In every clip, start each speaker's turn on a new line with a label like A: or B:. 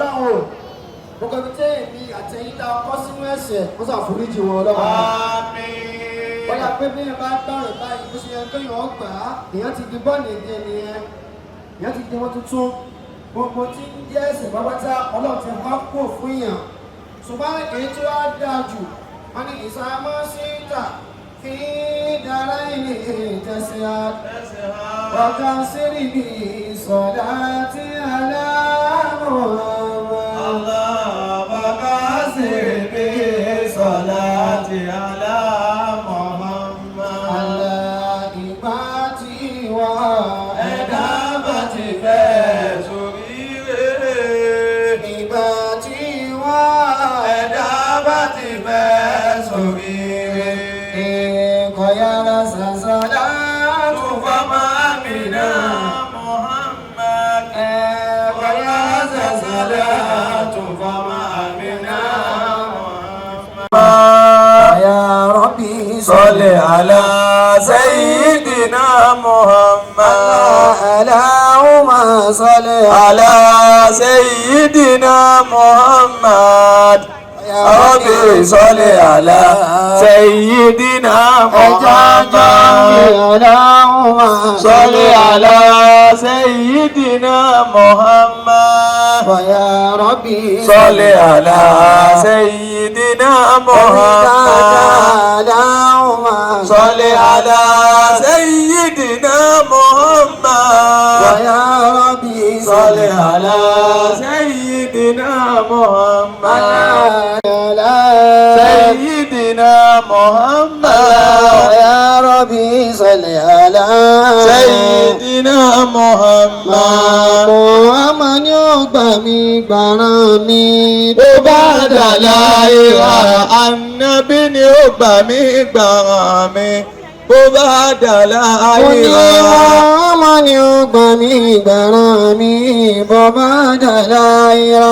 A: Ọlọ́run o, gbogbo ibi tí èmi àtẹ̀yìn tá a kọ́ sínú ẹ̀ṣẹ̀, wọ́n ṣàforíjì wọn Ọlọ́run.
B: Àmín.
A: Wọ́n yà pé bí ẹ bá gbàrẹ̀ báyìí, bó ṣe yẹ kéèyàn ó gbà á, èèyàn ti di bọ́ọ̀lù èdè nìyẹn, èèyàn ti di wọn tuntun. Gbogbo tí ń jẹ́ ẹ̀ṣẹ̀ pápátá, Ọlọ́run ti wá kó fún èèyàn. Ṣùgbọ́n èyí tí wàá dáa jù, wọ́n ní ìsàmọ́ síta fi dára ilé ìtẹ̀sí ọ̀gá sírì bí sọ̀dá tí aláàmọ̀.
B: Allah baka sirbi salati ala Muhammad.
A: Àlà ìgbà tí wà
B: Ẹ̀dá bá ti fẹ́ sórí rere.
A: Ìgbà tí wà
B: Ẹ̀dá bá ti fẹ́ sórí rere.
A: Ẹ̀kọ́ yára sàṣàlá
B: Tó fà máa mìíràn Muhammad.
A: Ẹ̀kọ́ yára sàṣàlá
B: Tó fà máa mìíràn Muhammad.
A: Ya Rabbi
B: صل على سيدنا محمد.
A: اللهم صل
B: على سيدنا محمد. ربي صل على سيدنا محمد.
A: اللهم
B: صل على سيدنا محمد.
A: يا ربي
B: صل على سيدنا محمد.
A: اللهم
B: صل على سيدنا محمد.
A: يا ربي
B: صل على سيدنا محمد. سيدنا محمد.
A: يا ربي صل على
B: سيدنا محمد.
A: Muhammad ni ó gbà mí gbàràn mi.
B: Tó bá dàlá ìhà, Ànábì ni ó gbà mí gbàràn mi. Bó bá dàlá
A: Mo ní
B: ìhà.
A: Muhammad ni ó gbà mí gbàràn mi bó bá dàlá ìhà.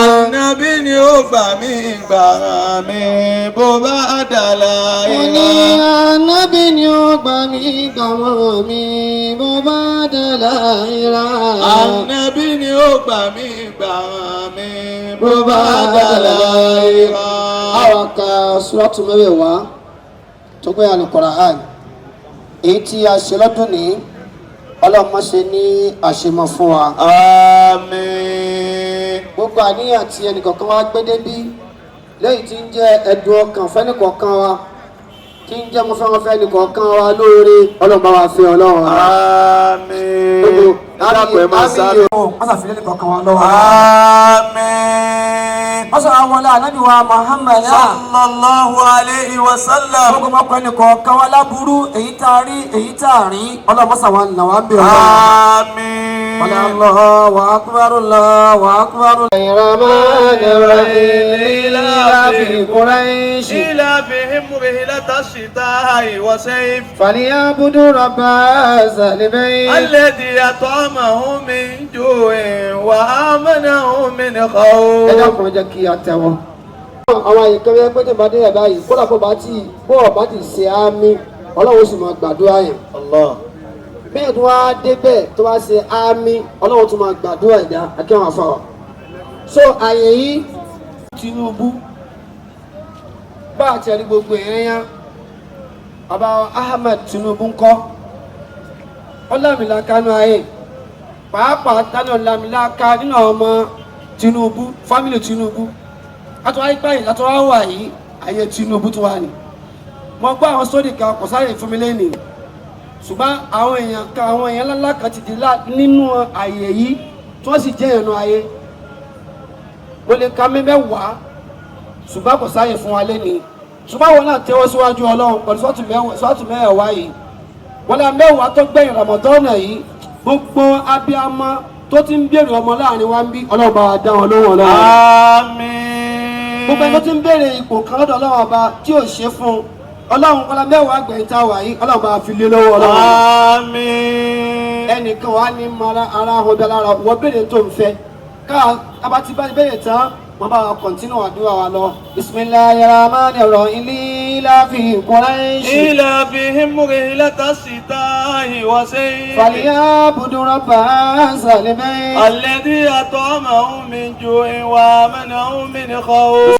B: Ànábì ni ó gbà mí gbàràn mi. Bó bá dàlá
A: Mo ní
B: ìhà.
A: Ànábì ni ó gbà mí gbàràn mi bó bá dàlá ìhà.
B: Ànábì ni ó gbà mí gbàràn mi. Bó bá dàlá ìhà.
A: Àwọn ka Súrọ́tù mẹ́wẹ̀ẹ̀wá tó gbé Al-Qur'an èyí tí a ṣe lọ́dún ní, Ọlọ́run má ṣe ní àṣemọ fún wa.
B: Àmín.
A: Gbogbo àníyàn tí ẹnìkọ̀ọ̀kan wa gbé débí lẹ́yìn tí ń jẹ́ ẹ̀dùn ọkàn fẹ́nìkọ̀ọ̀kan wa, tí ń jẹ́ mo fẹ́ wọn fẹ́nìkọ̀ọ̀kan wa lóore, Ọlọ́run bá wa fẹ́ Ọlọ́run.
B: Àmín.
A: Gbogbo
B: Ẹ dákun, ẹ máa sáré.
A: Wọ́n ṣàfihàn ẹnìkọ̀ọ̀kan wa lọ́wọ́.
B: Àmín.
A: Wọ́n sọ àwọn ọlá Ànábì wa Muhammad.
B: Sallallahu alayhi wa sallam.
A: Gbogbo ọmọkùnrin ẹnìkọ̀ọ̀kan wa láburú, èyí tá a rí, èyí tá a rí, Ọlọ́run mọ́sà wa nà wá ń bẹ̀ Ọlọ́run.
B: Àmín.
A: Wala Allahu akbar, Allahu akbar. Rahman Rahim إيلاف قريش
B: إيلافهم رحلة الشتاء والصيف.
A: فليعبدوا رب هذا البيت
B: الذي أطعمهم من جوع وآمنهم من خوف.
A: Ẹ dákun, ẹ jẹ́ kí a tẹ̀wọ́. Àwọn àyíká wíwẹ́ pé tẹ̀bá dé ẹ̀ báyìí, kódà kó bá ti bó ọ̀bá ti ṣe àmì, Ọlọ́run sì máa gbàdúrà yẹn.
B: Allah.
A: Bẹ́ẹ̀ tó wá débẹ̀ tó wá ṣe àmì, Ọlọ́run tún máa gbàdúrà ẹ̀dá akẹ́wọ̀n afáwà. So àyè yìí, Tinubu bá àti ẹni gbogbo èèyàn yá, bàbá Ahmed Tinubu ń kọ́ ọlámìlaka nínú ayé, pàápàá tani ọlámìlaka nínú àwọn ọmọ Tinubu, family Tinubu. Àtúwá ipá yìí látọwá wà yìí, ayé Tinubu tó wà ní. Mo gbọ́ àwọn sódì kan, kò sáré fún mi lẹ́nìí, ṣùgbọ́n àwọn èèyàn kan, àwọn èèyàn ńláńlá kan ti di nínú àyè yìí tí wọ́n sì jẹ́ ìrìnà ayé. Mo lè ka mẹ́wàá, ṣùgbọ́n kò sáyè fún wa lẹ́nìí. Ṣùgbọ́n àwọn náà tẹ́wọ́ síwájú Ọlọ́run pẹ̀lú sọ́ọ̀tù mẹ́wàá yìí, wọ́n lé mẹ́wàá tó gbẹ̀yìn Ramadan yìí. Gbogbo abiyamọ tó ti ń béèrè ọmọ láàrin wa ń bí, Ọlọ́run bá wa dá wọn lóhùn Ọlọ́run.
B: Àmín.
A: Gbogbo ẹni tó ti ń béèrè ipò kan lọ́dọ̀ Ọlọ́run ọba tí ò ṣe fún un, Ọlọ́run kọ́lá mẹ́wàá gbẹ̀yìn tá a wà yìí, Ọlọ́run bá wa fi lé lọ́wọ́ Ọlọ́run.
B: Àmín.
A: Ẹnìkan wà ní mara ara ahọ́n bí alára wọ́n béèrè tó ń fẹ́ ká abati bá béèrè tán. Wọ́n bá wa continue àdúrà wa lọ. Bisimilahi rahman rahim ilafi Quraish.
B: إيلافهم رحلة الشتاء والصيف
A: فليعبدوا رب هذا البيت.
B: الذي أطعمهم من جوع وآمنهم من خوف.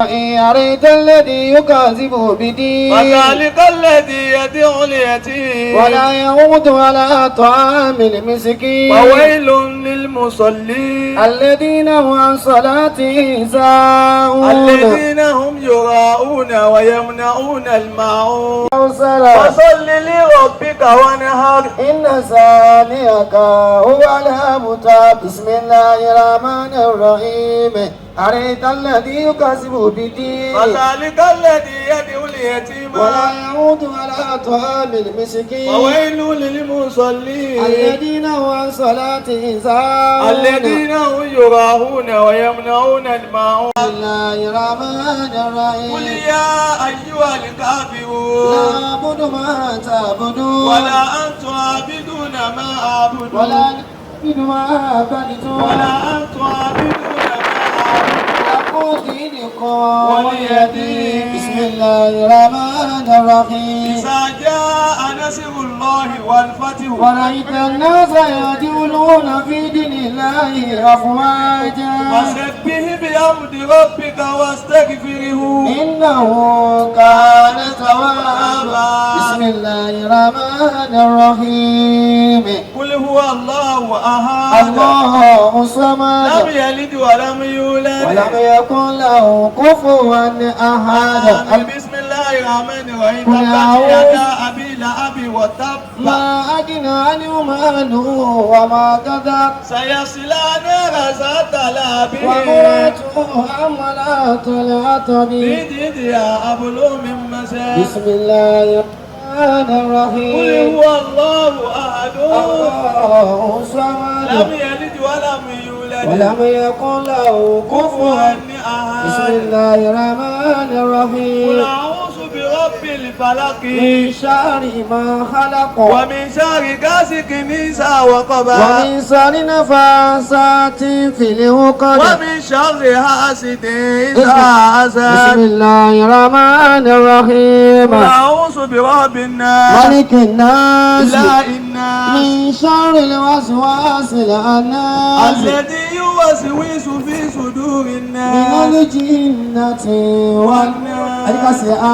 A: أريد الذي يكذب بدين.
B: فذلك الذي يدعو اليتيم.
A: ولا يعود على طعام المسكين.
B: فويل للمصلين.
A: الذين هم عن صلاتهم ساهون.
B: الذين هم يراءون ويمنعون الماعون. فصل لربك وانحر.
A: إن شانئك هو الأبتر. بسم الله الرحمن الرحيم. أرأيت الذي يكذب بالدين.
B: فذلك الذي يدعو اليتيم.
A: ولا يعود على طعام المسكين.
B: فويل للمصلين.
A: الذين هم عن صلاتهم ساهون.
B: الذين هم يراءون ويمنعون الماعون.
A: بسم الله الرحمن الرحيم.
B: قل يا أيها الكافرون.
A: لا أعبد ما تعبدون.
B: ولا أنتم عابدون ما أعبد.
A: ولا أعبد ما عبدتم.
B: ولا أنتم عابدون ما أعبد.
A: لكم دينكم
B: ولي دين.
A: بسم الله الرحمن الرحيم.
B: إذا جاء نصر الله والفتح.
A: ورأيت الناس يدخلون في دين الله أفواجا.
B: فسبح بحمد ربك واستغفره.
A: إنه كان توابا. بسم الله الرحمن الرحيم.
B: قل هو الله أحد.
A: الله الصمد.
B: لم يلد ولم يولد.
A: ولم يكن له كفوا أحد.
B: بسم الله الرحمن الرحيم.
A: قل
B: تبت
A: أعوذ
B: يدا أبي لهب وتب.
A: ما أغنى عنه ماله وما كسب.
B: سيصلى نارا ذات لهب.
A: وامرأته حمالة الحطب.
B: في جيدها حبل من مسد.
A: بسم الله الرحمن الرحيم.
B: قل هو الله أحد.
A: الله الصمد.
B: لم يلد ولم يولد.
A: ولم يكن له كفوا.
B: أحد.
A: بسم الله الرحمن الرحيم.
B: قل أعوذ برب الفلق.
A: من شر ما خلق.
B: ومن شر غاسق إذا وقب.
A: ومن شر نفاثات في العقد.
B: ومن شر حاسد إذا
A: بسم
B: حسد.
A: الله الرحمن الرحيم.
B: قل أعوذ برب الناس.
A: ملك الناس.
B: إله الناس.
A: من شر الوسواس الخناس.
B: الذي يوسوس في صدور
A: من
B: الناس.
A: الجنة والناس.
B: والناس.